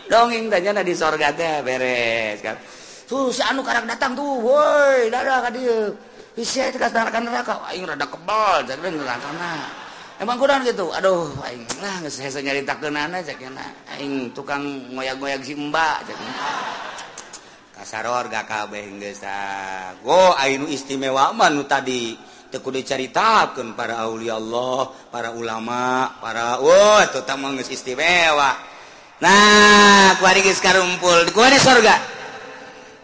Dongeng tanya di sorga teh beres kan. Tuh si anu karang datang tuh, woi, dadah ka dieu. Sia teh ka neraka, aing rada kebal cek nerakana. Emang kurang gitu, aduh, aing lah geus hese nyaritakeunana cek nya. Aing tukang ngoyag-ngoyag si Mbak cek. Kasaror kabeh geus tah. Go aing nu istimewa mah nu tadi teu kudu dicaritakeun para aulia Allah, para ulama, para wah eta tah mah geus istimewa. Nah, kuari geus karumpul, kuari sorga.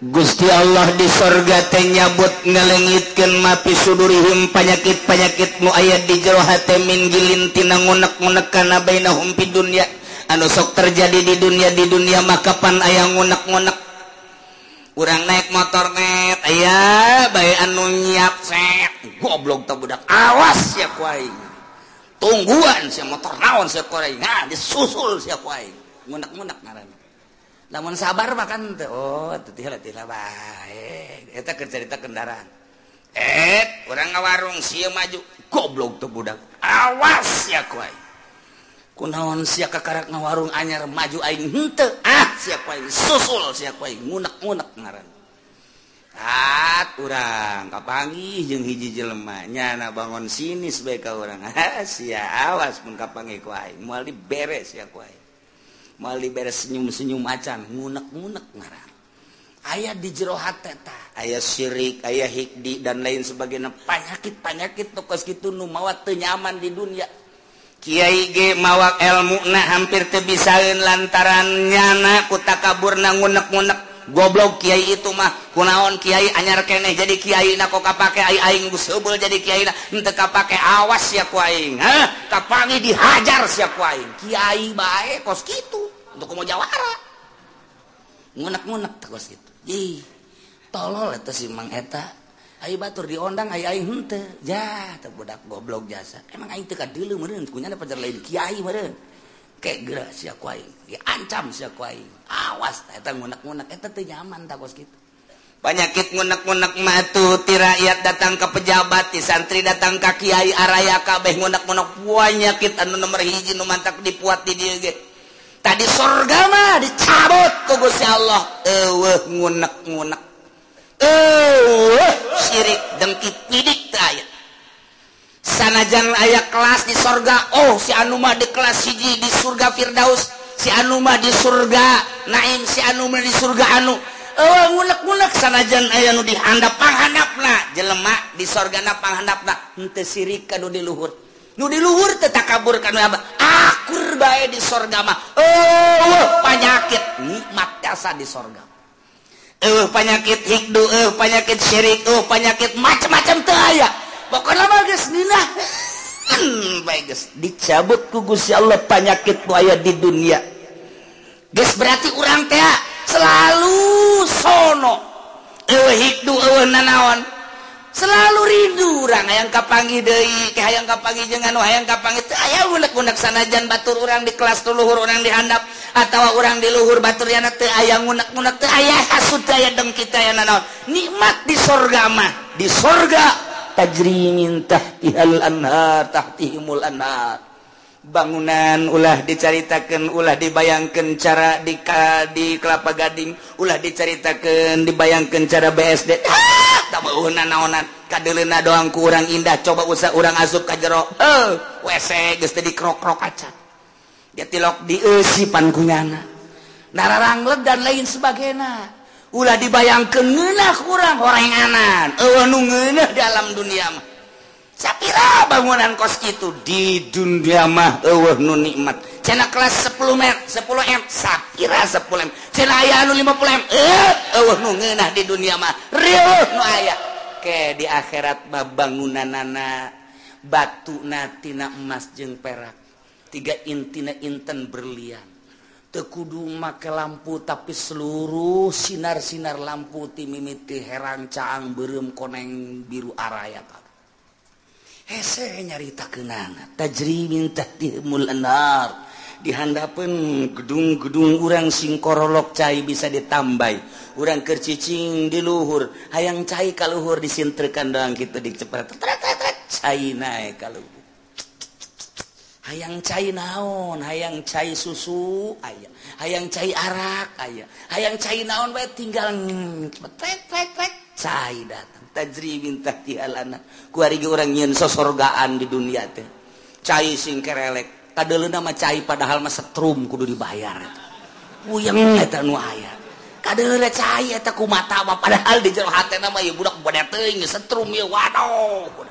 Gusti Allah di sorga teh nyabut ngalengitkeun mapi sudurihim panyakit-panyakit nu aya di jero hate min gilin tina ngunek-ngunek kana bainahum fid dunya anu sok terjadi di dunia maka pan aya ngunek-ngunek. Urang naik motor net aya bae anu nyiap set goblok teh budak awas sia ku aing. Tungguan sia motor naon sia ku aing. Nah disusul sia ku aing. Ngunek-ngunek ngaranna. Lamun sabar makan teh oh teu teh bae eta keur carita kendaraan. Urang ngawarung sia maju goblok teh budak awas sia ku aing. Kunaon sia kakarak ngawarung anyar maju aing henteu ah sia ku aing susul sia ku aing ngunek-ngunek ngaran. At urang kapanggih jeung hiji jelema nyana bangon sinis bae ka urang. Sia awas mun kapanggih ku aing moal diberes sia ku aing. Moal diberes senyum-senyum acan ngunek-ngunek ngaran. Aya di jero hate tah, aya syirik, aya hikdi dan lain sebagainya, panyakit-panyakit tokos kitu nu mawa teu nyaman di dunia. Kiai ge mawa elmuna hampir teu bisaeun lantaran nyana ku takaburna ngunek-ngunek. Goblok kiai itu mah kunaon kiai anyar keneh jadi kiai na kok kapake aing geus heubeul jadi kiai na henteu kapake awas sia ku aing. Hah, kapangi dihajar sia ku aing. Kiai bae kos kitu untuk komo jawara. Ngunek-ngunek teh kos kitu. Ih, tolol eta si Mang eta. Ai batur diondang ai aing henteu. Ja, teh budak goblok jasa. Emang aing teu kadeuleu meureun kunyana pajar lain kiai meureun. Kayak geura sia ku aing, diancam sia ku aing. Awas eta ngunek-ngunek eta teu nyaman tah kos kitu. Penyakit ngunek-ngunek mah tuh ti rakyat datang ke pejabat, ti santri datang ka kiai araya kabeh ngunek-ngunek penyakit anu nomor hiji nu mantak dipuat di dieu ge. Tadi sorga mah dicabut ku Gusti Allah. Eueuh ngunek-ngunek. Eueuh syirik dengki pidik teu aya. Sanajan aya kelas di sorga, oh si anu mah di kelas hiji di surga Firdaus, si anu mah di surga Naim, si anu mah di surga anu. Eueuh ngunek-ngunek sanajan aya nu dihandap panghandapna, jelema di sorgana panghandapna henteu sirik ka nu di luhur. Nu di luhur teu takabur ka nu akur bae di sorga mah. Eueuh panyakit nikmat jasa di sorga. Eueuh panyakit hikdu, eueuh panyakit syirik, eueuh panyakit macam-macam teu aya. Pokoknya mah geus nillah. Bae geus dicabut ku Gusti Allah panyakit nu aya di dunia. Geus berarti urang teh selalu sono. Eueuh hikdu eueuh nanaon. Selalu rindu urang hayang kapanggih deui, ke hayang kapanggih jeung anu hayang kapanggih teu aya ngunek-ngunek sanajan batur urang di kelas luhur urang di handap atawa urang di luhur batur yana teu aya ngunek-ngunek teu aya hasud teu aya dengki teu aya nanaon. Nikmat di sorga mah, di sorga tajri min tahtihal anhar tahtihimul anhar. Bangunan ulah dicaritakeun, ulah dibayangkeun cara di Kelapa Gading, ulah dicaritakeun dibayangkeun cara BSD. Ah, tah beuheuna naonan kadeuleuna doang ku urang indah, coba usah urang asup ka jero. Heuh, WC geus teh dikrok-krok acan. Dia tilok dieusipan ku nyana. Nararangleg dan lain sebagainya. Ulah dibayangkeun ngeunah kurang horenganan. Eueuh nu ngeunah dalam dunia mah. Sapira bangunan kos kitu di dunia mah eueuh nu nikmat. Cenah kelas 10 m, 10 m, sapira 10 m. Cenah aya anu 50 m. Eueuh nu ngeunah di dunia mah. Rieuh nu aya. Ke di akhirat mah bangunanana batuna tina emas jeung perak. Tiga intina inten berlian. Teu kudu make lampu tapi seluruh sinar-sinar lampu ti mimiti herang caang beureum koneng biru araya kabeh. Hese nyaritakeunana tajri min tahtihimul anhar. Di handapeun gedung-gedung urang sing korolok cai bisa ditambai. Urang keur cicing di luhur, hayang cai ka luhur disintrekan doang kitu dicepret. Cai naek ka luhur. Hayang cai naon, hayang cai susu aya, hayang cai arak aya, hayang cai naon bae tinggal cepet trek trek cai datang. Tajri min tahtihal anhar. Kuari ge urang nyieun sosorgaan di dunia teh. Cai sing kerelek, kadeuleuna mah cai padahal mah setrum kudu dibayar eta. Puyeng eta nu aya. Kadeuleuna cai eta ku mata mah padahal di jero hatena mah ieu budak bade teuing setrum ieu waduh.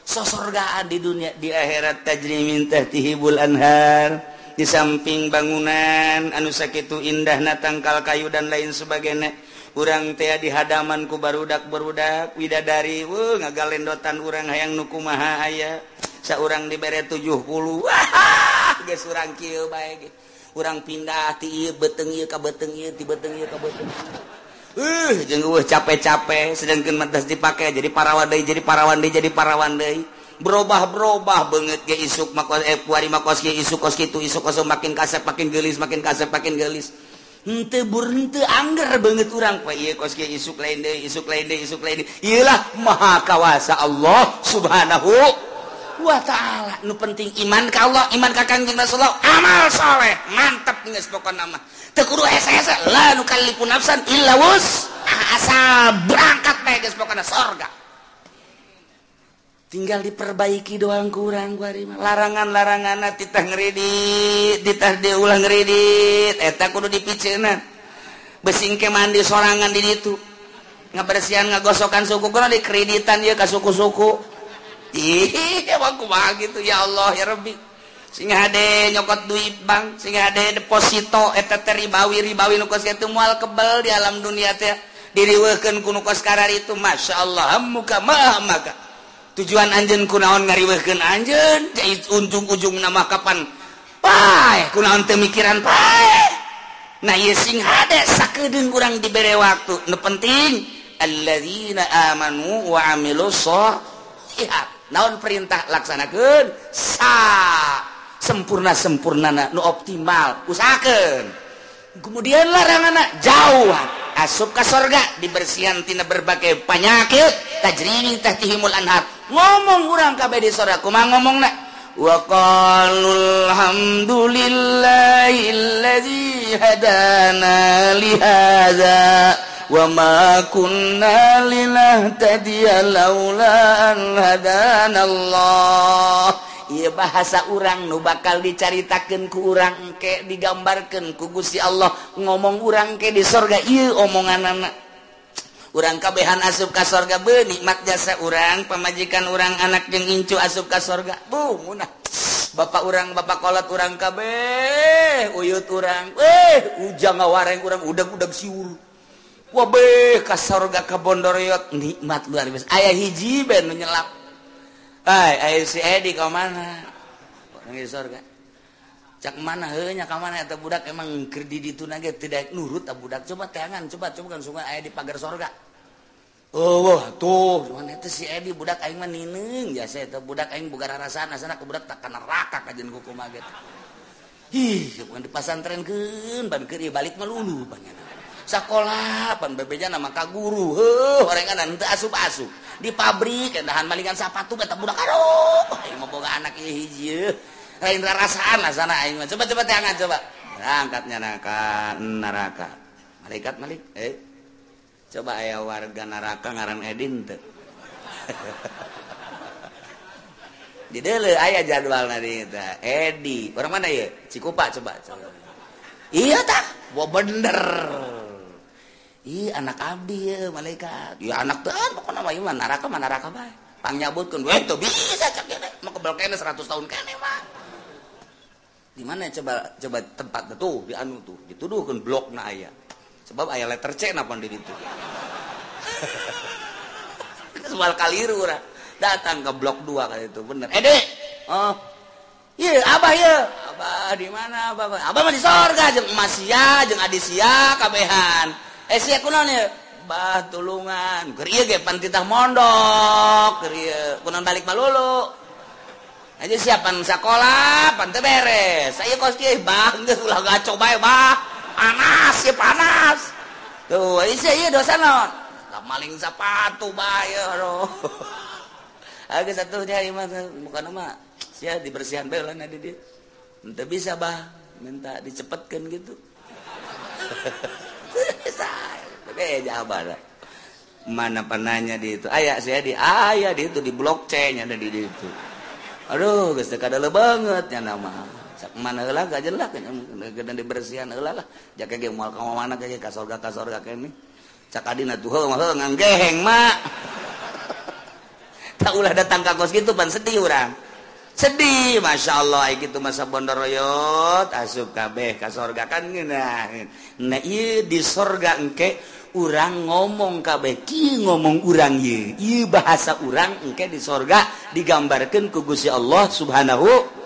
Sosorgaan di dunia, di akhirat tajri min tahtihimul anhar. Di samping bangunan anu sakitu indahna tangkal kayu dan lain sebagainya, urang teh di hadaman ku barudak-barudak widadari, ngagalendotan urang hayang nu kumaha aya. Saurang dibere 70. Wah, geus urang kieu bae ge. Urang pindah ti ieu beuteung ieu ka beuteung ieu, ti beuteung ieu ka beuteung. Jeung eueuh capek-capek sedangkeun mah dipake jadi parawan deui, jadi parawan deui, jadi parawan deui. Berubah-berubah beungeut ge isuk mah kuari mah kos ge isuk kos kitu, isuk kos makin kasep makin geulis, makin kasep makin geulis. Henteu bur henteu angger beungeut urang poe ieu kos ge isuk lain deui, isuk lain deui, isuk lain deui. Ieu lah maha kawasa Allah Subhanahu wa ta'ala. Nu penting iman ka Allah, iman ka Kangjeng Rasulullah, amal soleh, mantep geus pokona mah. Teu kudu hese-hese, la nukallifu nafsan illa wus. Asal berangkat bae geus pokona sorga. Tinggal diperbaiki doang kurang kuari mah. Larangan-laranganna titah ngredit, titah diulah ngredit, eta kudu dipiceunan. Besing ke mandi sorangan di ditu. Ngabersihan ngagosokan suku kudu dikreditan ieu ka suku-suku. Ih, emang kumaha gitu ya Allah ya Rabbi. Sing hade nyokot duit bank, sing hade deposito eta teh ribawi-ribawi nu kos kitu moal kebel di alam dunia teh. Diriweuhkeun ku nu kos kararitu masyaallah hammuka ma maka. Tujuan anjeun kunaon ngariweuhkeun anjeun, ujung-ujungna mah kapan paeh kunaon teu mikiran paeh. Nah ieu sing hade sakedeung urang dibere waktu. Nu penting alladzina amanu wa amilus sholihat. Naon perintah laksanakeun sa sempurna-sempurnana nu optimal usahakeun. Kemudian laranganna jauh asup ka sorga dibersihan tina berbagai penyakit tajri min tahtihimul anhar. Ngomong urang kabeh di sorga kumaha ngomongna wa qalul hamdulillahilladzi hadana li hadza wa ma kunna linahtadiya laula an hadana Allah. Ieu bahasa urang nu bakal dicaritakeun ku urang engke digambarkeun ku Gusti Allah ngomong urang ke di sorga ieu omonganana. Urang kabehan asup ka sorga beuh nikmat jasa urang pamajikan urang anak jeung incu asup ka sorga buh munah bapak urang bapak kolot urang kabeh uyut urang ujang ngawareng urang udag-udag siur wabeh ka sorga ka bondoroyot nikmat luar biasa aya hiji ben nu nyelap. Ai aya si Edi ka mana orang di sorga cak mana heuh nya ka mana eta budak emang keur di ditu na ge teu daek nurut ta budak coba teangan coba coba kan sungai aya di pagar sorga. Oh wah tuh mana eta si Edi budak aing mah nineung jasa eta budak aing boga rarasaan asana ku budak tak ka neraka kajeun ku kumaha ge. Ih bukan di pasantrenkeun ban keur ieu balik mah lulu banyana. Sakola pan bebejana mah ka guru heuh orengan teu asup-asup di pabrik endahan malingan sapatu eta budak aduh aing mah boga anak ieu hiji lain rarasaan asana aing mah coba-coba teangan coba angkatnya neraka neraka malaikat malik coba aya warga neraka ngaran Edin teu di deuleu aya jadwalna di eta Edi orang mana ieu Cikupa coba coba iya tah wah bener. Ih anak abdi ya malaikat. Ya anak teh pokona mah ieu mah neraka bae. Pangnyabutkeun we teu bisa cak ieu mah kebel keneh 100 tahun keneh mah. Di mana coba coba tempat tuh di anu tuh dituduhkeun blokna aya. Sebab aya letter C napa di ditu. Soal kaliru urang. Datang ke blok 2 kali itu bener. Edi. Oh. Ieu abah ieu. Abah di mana abah? Abah mah di sorga jeung emas sia jeung adi sia kabehan. Sia kunaon ieu? Bah tulungan. Keur ieu ge pan titah mondok, keur ieu kunaon balik malulu. Aja siapan sakola pan teu beres. Saya kos kieu bah geus ulah gaco bae bah. Panas ieu panas. Tuh, sia ieu dosa naon? Ka maling sapatu bae aduh. Geus atuh nya ieu mah bukan mah sia dibersihan bae lah di dieu. Henteu bisa bah, minta dicepetkeun gitu. Mana penanya di itu aya saya di aya di itu di blok C nya ada di itu. Aduh geus teu kadeuleung banget nya nama. Sak mana heula gajelak geus dibersihan heula lah. Jake ge moal ka mana ge ka sorga keneh. Cak adina tuh heuh mah nganggeheng mak. Tak ulah datang ka kos kitu pan sedih urang. Sedih masya Allah gitu masa bondoroyot asup kabeh ka sorga kan ngeunah. Nah ieu di sorga engke urang ngomong kabeh kieu ngomong urang ieu. Ieu bahasa urang engke di sorga digambarkeun ku Gusti Allah Subhanahu